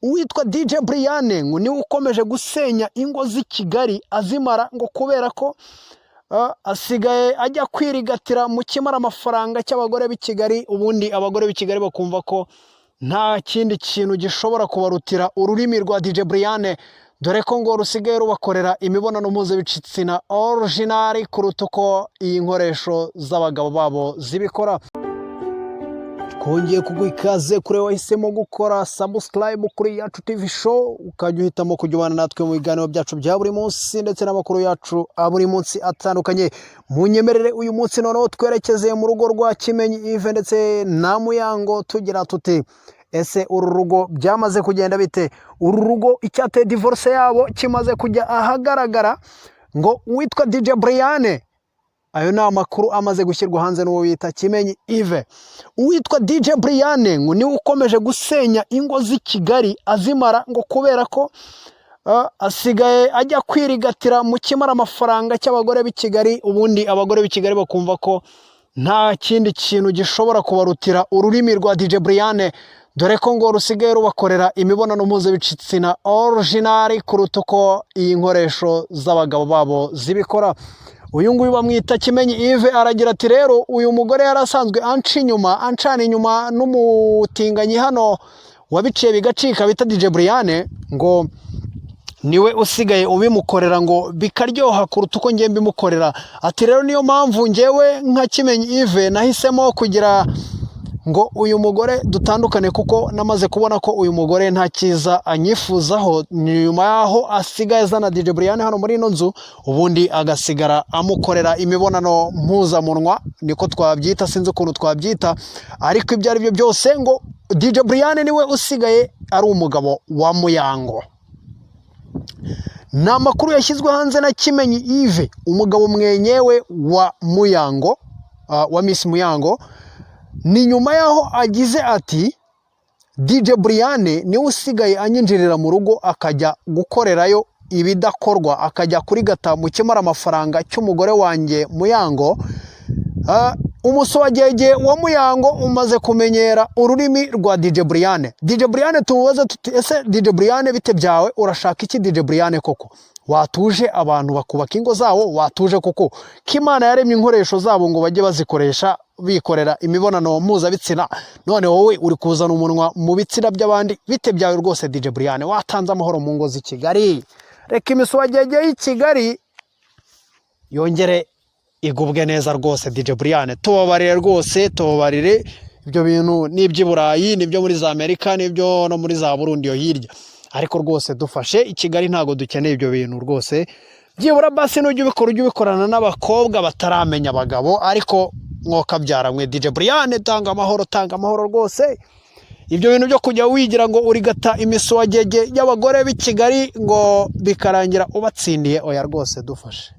Uwitwa DJ Brianne ngo niwe ukomeje gusenya ingo z'i Kigali azimara, ngo kubera ko asigaye ajya kwirigatira mu kimara amafaranga cy'abagore b'i Kigali, ubundi abagore b'i Kigali bakumva ko nta kindi kintu gishobora kubarutira ururimi rwa DJ Brianne, dore ko ngo rusigaye rubakorera imibonano mpuzabitsina original kuruta uko iyi nkoresho z'abagabo babo zibikora. Twongeye kuguha ikaze kuri wahisemo gukora subscribe kuri Yacu TV Show, ukajya uhitamo kujya ubana natwe mu biganiro byacu bya buri munsi ndetse n'amakuru yacu a buri munsi atandukanye. Munyemerere uyu munsi noneho twerekeze mu rugo rwa Kimenyi Yves ndetse na Muyango, tugira tuti: ese uru rugo byamaze kugenda bite? Uru rugo icyateye divorce yabo kimaze kujya ahagaragara. Ngo uwitwa DJ Brianne, ayo ni amakuru amaze gushyirwa hanze n'uwo bita Kimenyi Yves. Uwitwa DJ Brianne ngo niwe ukomeje gusenya ingo z'i Kigali azimara, ngo kubera ko asigaye ajya kwirigatira mu kimara amafaranga cy'abagore b'i Kigali, ubundi abagore b'i Kigali bakumva ko nta kindi kintu gishobora kubarutira ururimi rwa DJ Brianne, dore ko ngo rusigaye rubakorera imibonano mpuzabitsina original kuruta uko iyi nkoresho z'abagabo babo zibikora. Uyu nguyu bamwita Kimenyi Yves, aragira ati: rero uyu mugore yari asanzwe anca inyuma, ancana inyuma n'umutinganyi hano wabiciye bigacika bita DJ Brianne, ngo niwe usigaye ubimukorera ngo bikaryoha kuruta uko ngiye mbimukorera. Ati: rero niyo mpamvu ngewe nka Kimenyi Yves nahisemo kugira ngo uyu mugore dutandukane, kuko namaze kubona ko uyu mugore nta cyiza anyifuzaho, nyuma y'aho asigaye azana DJ Brianne hano muri ino nzu, ubundi agasigara amukorera imibonano mpuzamunwa, niko twabyita, sinzi ukuntu twabyita, ariko ibyo ari byo byose ngo DJ Brianne niwe usigaye ari umugabo wa Muyango. Ni amakuru yashyizwe hanze na Kimenyi Yves, umugabo mwenyewe wa Muyango, wa Miss Muyango. Ni nyuma y'aho agize ati: DJ Brianne niwe usigaye anyinjirira mu rugo akajya gukorerayo ibidakorwa, akajya kurigata mu kimara amafaranga cy'umugore wanjye Muyango. Umusogege wa Muyango umaze kumenyera ururimi rwa DJ Brianne. DJ Brianne tumubaze tuti: ese DJ Brianne, bite byawe? Urashaka iki DJ Brianne koko? Watuje abantu bakubaka ingo zabo, watuje koko, ko Imana yaremye inkoresho zabo ngo bajye bazikoresha bikorera imibonano mpuzabitsina, none wowe uri kuzana umunwa mu bitsina by'abandi? Bite byawe rwose DJ Brianne? Watanze amahoro mu ngo z'i Kigali, reka imiswagege y'i Kigali yongere igubwe neza rwose. DJ Brianne, tubabarire rwose, tubabarire. Ibyo bintu ni iby'i Burayi, nibyo muri za Amerika, nibyo no muri za Burundi yo hirya, ariko rwose dufashe, i Kigali ntabwo dukeneye ibyo bintu rwose. Byibura basi nujya ubikora, ujye ubikorana n'abakobwa bataramenya abagabo, ariko mwokabyara mwe. DJ Brianne, tanga amahoro, tanga amahoro rwose. Ibyo bintu byo kujya wigira ngo urigata imiswagege y'abagore b'i Kigali ngo bikarangira ubatsindiye, oya rwose, dufashe.